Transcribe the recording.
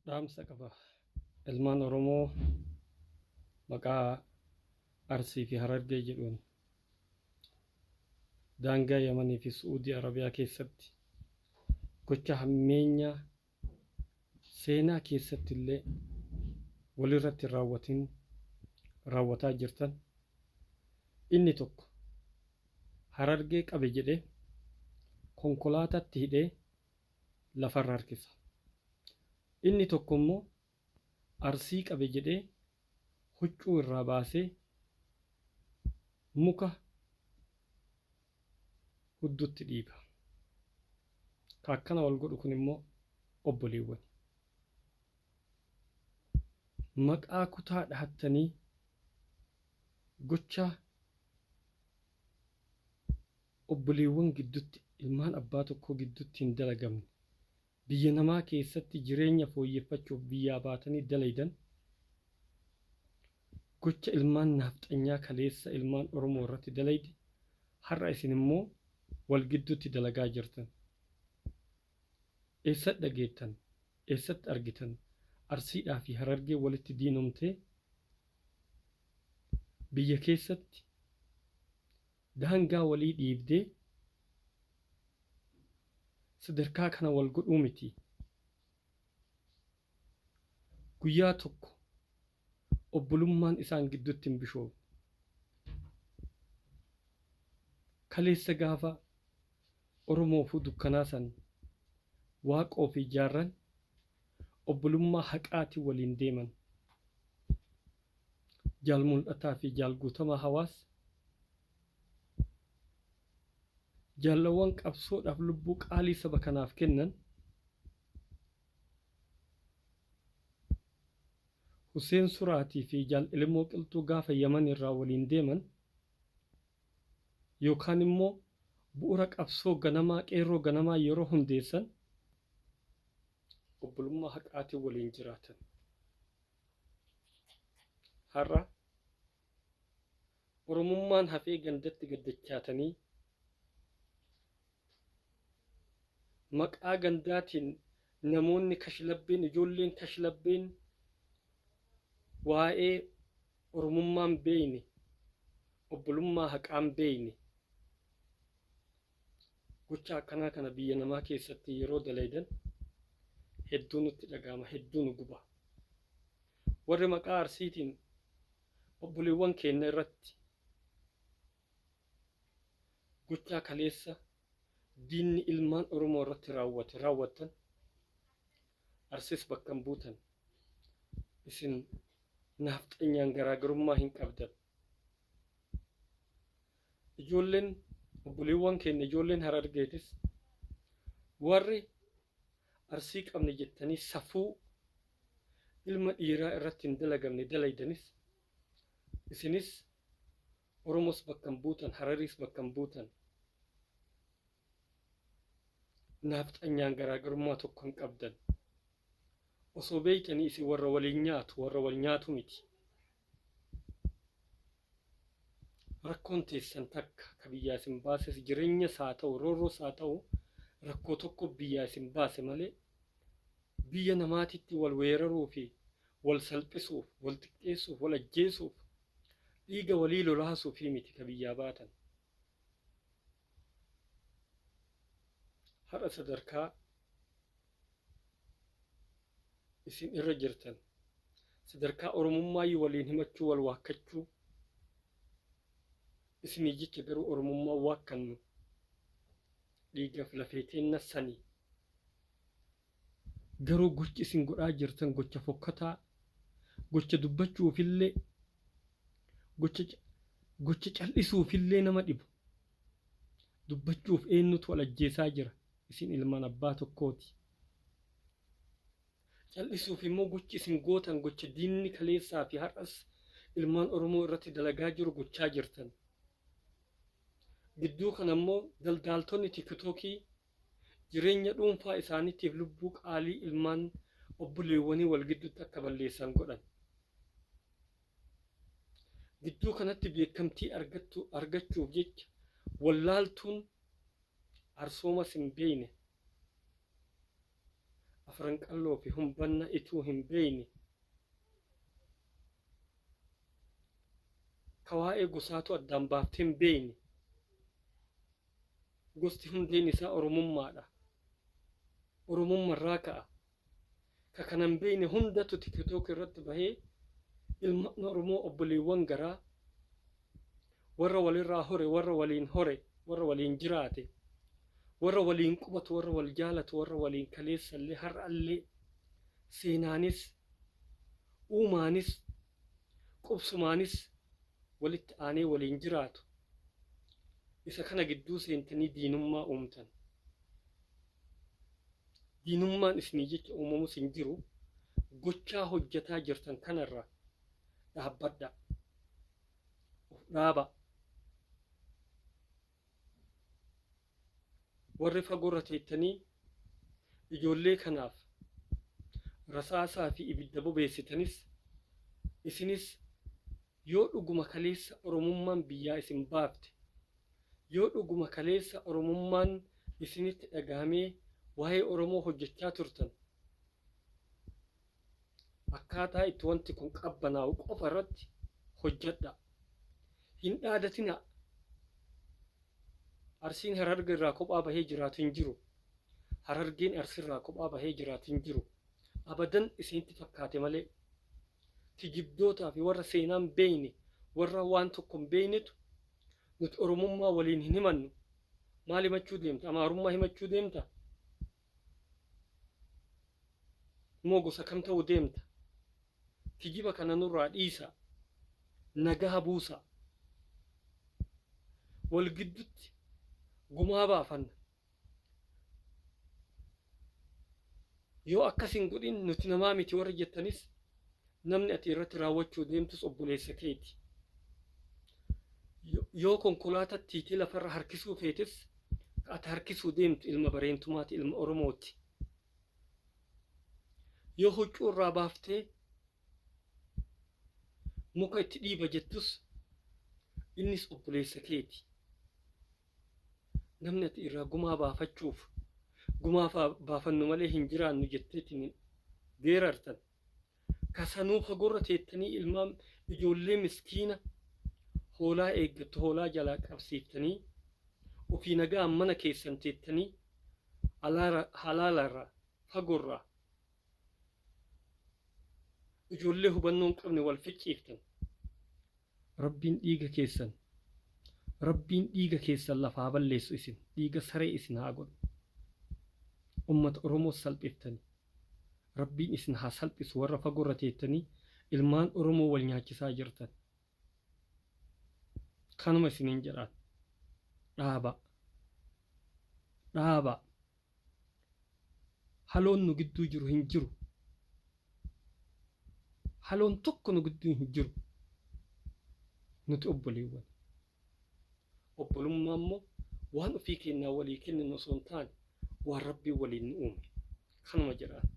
Dhaamsa qaba. Ilmaan Oromoo maqaa Arsii fi Harargee jedhuun daangaa Yamanii fi Su'uudii Arabiyaa keessatti gocha hammeenyaa seenaa keessatti illee walirratti hin raawwatin raawwataa jirtan. Inni tokko Harargee qabe jedhee konkolaataatti hidhee lafarra harkisa. Inni tokko immoo Arsii qabe jedhee huccuu irraa baasee muka hudduutti dhiiba. Ka akkana wal godhu kun immoo obboleewwani. Maqaa kutaa dhahattanii gocha obboleewwan giddutti, ilmaan abbaa tokkoo giddutti hin dalagamne, biyya namaa keessatti jireenya fooyyeffachuuf biyyaa baatanii dalaydan, gocha ilmaan naafxanyaa kaleessa ilmaan Oromoo irratti dalayde har'a isin immoo wal gidduutti dalagaa jirtan. Eessatti dhageettan? Eessatti argitan? Arsiidhaa fi Harargee walitti diinomtee biyya keessatti daangaa walii dhiibdee sadarkaa kana wal godhuu miti. Guyyaa tokko obbolummaan isaan gidduutti hin bishoofne. Kaleessa gaafa Oromoofuu dukkanaa san Waaqoo fi Jaarran obbolummaa haqaatiin waliin deeman. Jaal Mul'ataa fi Jaal Guutamaa Hawaas jaallawwan qabsoodhaaf lubbuu qaalii saba kanaaf kennan, Huseen Suraatii fi Jaal Elemoo Qilxuu gaafa Yaman irraa waliin deeman yookaan immoo bu'ura qabsoo ganamaa qeerroo ganamaa yeroo hundeessan obbolummaa haqaatiin waliin jiraatan. Har'a Oromummaan hafee gandatti gad dachaatanii maqaa gandaatiin namoonni kashlabbeen, ijoolleen kashlabbeen waa'ee Oromummaa hin beekne, obbolummaa haqaa hin beekne gocha akkanaa kana biyya namaa keessatti yeroo dalaydan hedduu nutti dhaga'ama, hedduu nu guba. Warri maqaa Arsiitiin obboleewwan keenna irratti gochaa kaleessa diinni ilmaan Oromoo irratti raawwate raawwattan Arsis bakka hin buutan. Isin naafxanyaan garaagarummaa hin qabdan. Ijoolleen obboleewwan keenya ijoolleen Harargeetis warri Arsii qabne jettanii safuu ilma dhiiraa irratti hin dalagamne dalaydanis isinis Oromos bakka hin buutan, Harariis bakka hin buutan. Naafxanyaan garaagarummaa tokko hin qabdan. Osoo beeytanii isin warra waliin nyaatu, warra wal nyaatu miti. Rakkoon teessan takka ka biyyaa isin baases jireenyas haa ta'u roorroos haa ta'u rakkoo tokko biyyaa isin baase malee biyya namaatitti wal weeraruu fi wal salphisuuf, wal xiqqeessuuf, wal ajjeesuuf, dhiiga walii lolaasuufii miti ka biyyaa baatan. Har'a sadarkaa isin irra jirtan sadarkaa Oromummaayyuu waliin himachuu wal waakkachuu isinii jecha garuu Oromummaa waakkannu dhiigaf lafee teenna sani. Garuu gochi isin godhaa jirtan gocha fokkataa, gocha dubbachuufillee, gocha gocha cal'isuufillee nama dhibu. Dubbachuuf eennutu wal ajjeesaa jira? Isin ilmaan abbaa tokkooti. Cal'isuuf immoo gochi isin gootan gocha diinni kaleessaa fi har'as ilmaan Oromoo irratti dalagaa jiru gochaa jirtan. Gidduu kana immoo daldaaltonni tikitookii jireenya dhuunfaa isaaniitiif lubbuu qaalii ilmaan obboleewwanii wal gidduutti akka balleessan godhan. Gidduu kanatti beekamtii argachuuf jecha wallaaltuun arsoomas hin beekne, Afran Qalloo fi Humbanna ituu hin beeyne, ka waa'ee gosaatu addaan baaftee hin beeyne, gosti hundeen isaa Oromummaadha. Oromummarraa ka'a. Ka kana hin beeyne hundatu TikTok irratti bahee ilmaan Oromoo obboleewwan garaa warra walirraa hore, warra waliin hore, warra waliin jiraate, warra waliin qubatu, warra wal jaalatu, warra waliin kaleessallee har'allee seenaanis, uumaanis, qubsumaanis walitti aanee waliin jiraatu. Isa kana gidduu seentanii diinummaa uumtan. Diinummaan isinii jecha uumamus hin jiru. Gochaa hojjataa jirtan kanarraa dhaabbadhaa. Of dhaabaa. Warri fagoorra teettanii ijoollee kanaaf rasaasaa fi ibidda bobeessitanis, isinis yoo dhuguma kaleessa Oromummaan biyyaa isin baafte, yoo dhuguma kaleessa Oromummaan isinitti dhagahamee waa'ee Oromoo hojjechaa turtan, akkaataa itti wanti kun qabbanaa'u qofa irratti hojjedhaa. Hin dhaadatinaa. Arsiin Hararge irraa kophaa bahee jiraatu hin jiru. Harargeen Arsirraa kophaa bahee jiraatu hin jiru. Abadan isinitti fakkaate malee. Kijibdootaa fi warra seenaa hin beekne, warra waan tokko hin beeknetu nuti Oromummaa waliin hin himannu. Maal himachuu deemta? Amaarummaa himachuu deemta? Moo gosa kam ta'uu deemta? Kijiba kana nurraa dhiisaa. Nagaha buusaa. Wal giddutti gumaa baafanna. Yoo akkas hin godhin nuti namaa miti warri jettanis, namni ati irratti raawwachuu deemtus obboleessa keeti. Yoo konkolaataatti hiitee lafarra harkisuu feetes, ka ati harkisuu deemtu ilma Bareentumaati, ilma Oromooti. Yoo huccuu irraa baaftee muka itti dhiiba jettus, innis obboleessa keeti. Namni ati irraa gumaa baafachuuf, gumaa baafannu malee hin jiraannu jetteetiin geerartan, ka sanuu fagoorra teettanii ilmaan ijoollee miskiina hoolaa eeggattu hoolaa jalaa qabsiiftanii, ofii nagaan mana keessan teettanii halaalarraa fagoorraa ijoollee hubannoo hin qabne wal ficciiftan. Rabbiin dhiiga keessan, Rabbiin dhiiga keessan lafaa balleessu, isin dhiiga saree isin haa godhu. Ummata Oromoo salphiftani. Rabbiin isin haa salphisu, warra fagoorra teettanii ilmaan Oromoo wal nyaachisaa jirtan. Kanuma isiniin jedhaan. Dhaaba. Dhaaba. Haloon nu gidduu jiru hin jiru. Haloon tokko nu gidduu hin jiru. Nuti obboleewwan. Obbolummaa immoo waan ofii keenyaa walii kenninu osoo hin taane, waan Rabbiin waliin nu uume. Kanuma jedhaan.